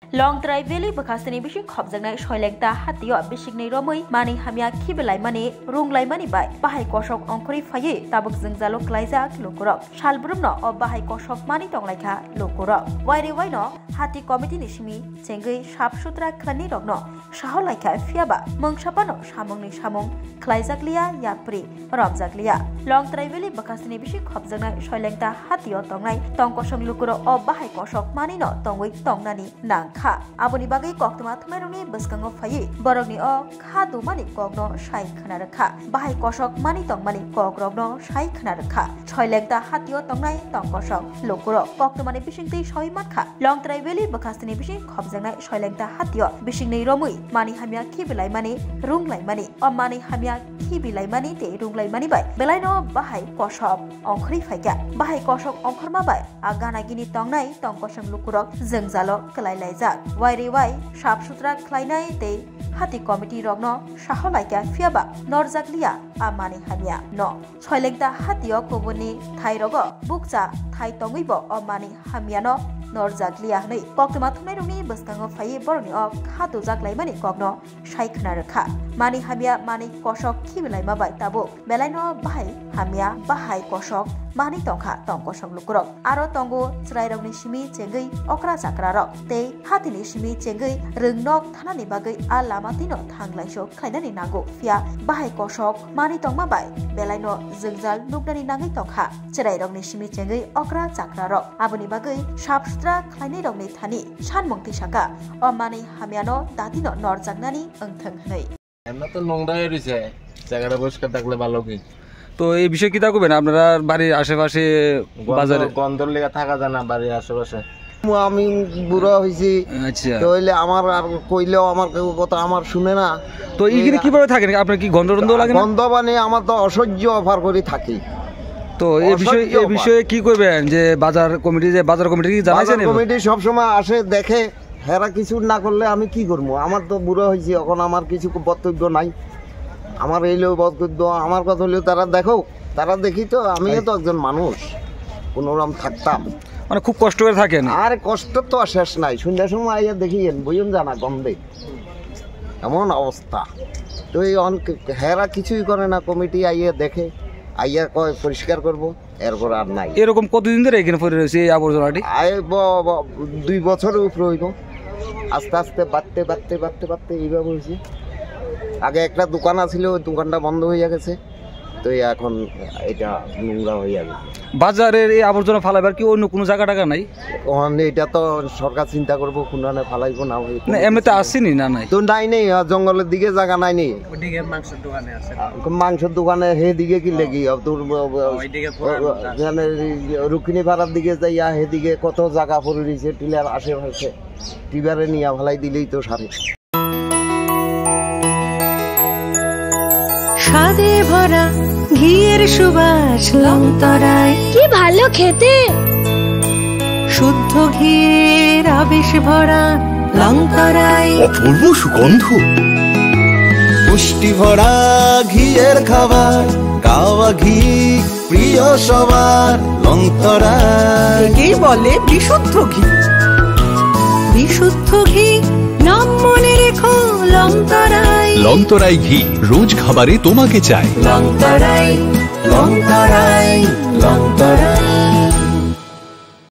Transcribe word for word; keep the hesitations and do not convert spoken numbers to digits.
Longtrai Valley bwkhasteni bising khopjaknai Soilengta hatio bisikni romwi manwi hamya khibilaimani runglaimani bai bahai kosok ongkhorwi phaiwi tabuk jwngjalo klaijak lukurok. Salbrumno o bahai kosok manwi tonglaikha lukurok. Wairwi waino hati committee ni simi chengwi sap sutra khlainai rokno saho laikha, phiyaba mungsapano samungni samung khlaijakliya, yapri romjakliya. Longtrai Valley bwkhasteni bising khopjaknai Soilengta hatio tongnai tongkosong lukurok o bahai kosok manwino tongwi tongnani nangkha. Aboni bagwi koktwma thumnairokni bwskango phaiwi borokni o kha dumani kokno sai khna rwkha. Bahai kosok manwi tongmani kokrokno sai khna rwkha. Soilengta hatio tongnai tongkosong lukurok koktwmani bisingtwi sawi mankha. Longtrai Valley bwkhasteni bising khopjaknai Soilengta hatio bisingni romwi manwi hamya khibilaimani runglaimani. O manwi hamya khibilaimani tei runglaimani bai belaino bahai kosok ongkhorwi phaikha. Bahai kosok ongkhorma bai a gana gini tongnai tongkosong lukurok jwngjalo kwlai laijak. Wairwi wai sap sutra khlainai tei hati committee rokno saho laikha, phiyaba norjakliya a manwi hamya no. Soilengta hatio kubuni thairogo bukcha thai tongwibo o manwi hamyano norjakliya hwnwi koktwma thumnairokni bwskango phaiwi borokni o kha dujak laimani kokno sai khna rwkha. Manwi hamya manwi kosok khibilaima bai tabuk belaino bahai hamya bahai kosok manwi tongkha tongkosong lukurok. Aro tongo chwrairokni simi chengwi okra chakrarok tei hatini simi chengwi rwngnok thanani bagwi a lama twino thanglaisok khlainani nango, phiya bahai kosok manwi tongma bai belaino jwngjal nuknani nangwi tongkha. Chwrairokni simi chengwi okra chakrarok. Aboni bagwi sap sutra khlainairokni thani sanmung tisaka o manwi hamyano datino norjaknani wngthwng hwnwi. এমনি তো নোংরাই রয়েছে, জায়গাটা পরিষ্কার থাকলে ভালো কি? তো এই বিষয়ে কিতা কইবেন? আপনারা বাড়ির আশেপাশে, গন্ধ, বাজারে? গন্ধর লেগে থাকা যায় না বাড়ির আশেপাশে। আমি বুড়া হইছি, আচ্ছা। তো হইলে আমার আর কইলেও আমার কেউ কথা আমার শুনে না। তো এইখানে এই কিভাবে থাকেন? আপনার কি গন্ধ টন্ধ লাগে না? গন্ধ মানে আমার তো অসহ্য অফার করে থাকি। তো এই বিষয়ে, অসহ্য এই অফার। বিষয়ে কি করবেন? যে বাজার কমিটি, যে বাজার কমিটি কি জানাইছেন বাজার এবার? কমিটি সবসময় আসে, দেখে, হেরা কিছু না করলে আমি কি করবো? আমার তো বুড়া হয়েছি, এখন আমার কিছু বক্তব্য নাই। আমার এই লো বক্তব্য, আমার কথা হলো তারা দেখো, তারা দেখি তো, আমিও তো একজন মানুষ, কোনো রকম থাকতাম। মানে খুব কষ্ট করে থাকেন? আর কষ্ট তো আর শেষ নাই, সন্ধ্যার সময় আইয়া দেখি এন বইম জানা গন্ধে, এমন অবস্থা। তো এই অন-, হেরা কিছুই করে না, কমিটি আইয়া দেখে, আইয়া কয় পরিষ্কার করবো, এরপর আর নাই। এরকম কতদিন ধরে এখানে পড়ে রয়েছে এই আবর্জনাটি? আয় ব-, ব-, দুই বছরের উপরে হইব। আস্তে আস্তে বাড়তে, বাড়তে, বাড়তে, বাড়তে এইভাবে হয়েছে। আগে একটা দোকান আছিল, ওই দোকানটা বন্ধ হয়ে গেছে, তো এই এখন এটা নোংরা হয়ে গেছে। বাজারের এই আবর্জনা ফালাইবার কি অন্য কোনো জায়গা টাকা নাই? ওখানে এটা তো সরকার চিন্তা করবো, কোনখানে ফালাইবো না হইবো। না, এমনিতে আসেনি না নাই? তো নাই নেই, আর জঙ্গলের দিকে জায়গা নাই নেই। ওদিকে মাংসের দোকানে আছে। আ, মাংসের দোকানে হেদিকে কি লেগি? আ, তোর, আ, আ, ওইদিকে পুরানো আ, আছে। মানে এই রুক্মিণী পাড়ার দিকে যাইয়া হেদিকে কত জায়গা পড়ে রয়েছে টিলার আশেপাশে। টিলারে নিয়ে ফালাই দিলেই তো সারে। স্বাদে ভরা ঘিয়ের সুবাস লংতরায়। কি ভালো খেতে! শুদ্ধ ঘিয়ের আবেশ ভরা লংতরায়। অপূর্ব সুগন্ধ। পুষ্টি ভরা ঘিয়ের খাবার, গাওয়া ঘি প্রিয় সবার, লংতরায়। একেই বলে বিশুদ্ধ ঘি। বিশুদ্ধ ঘি, নাম মনে রেখো, লংতরায়। লংতরায় ঘি, রোজ খাবারে তোমাকে চাই। লংতরায়, লংতরায়, লংতরায়।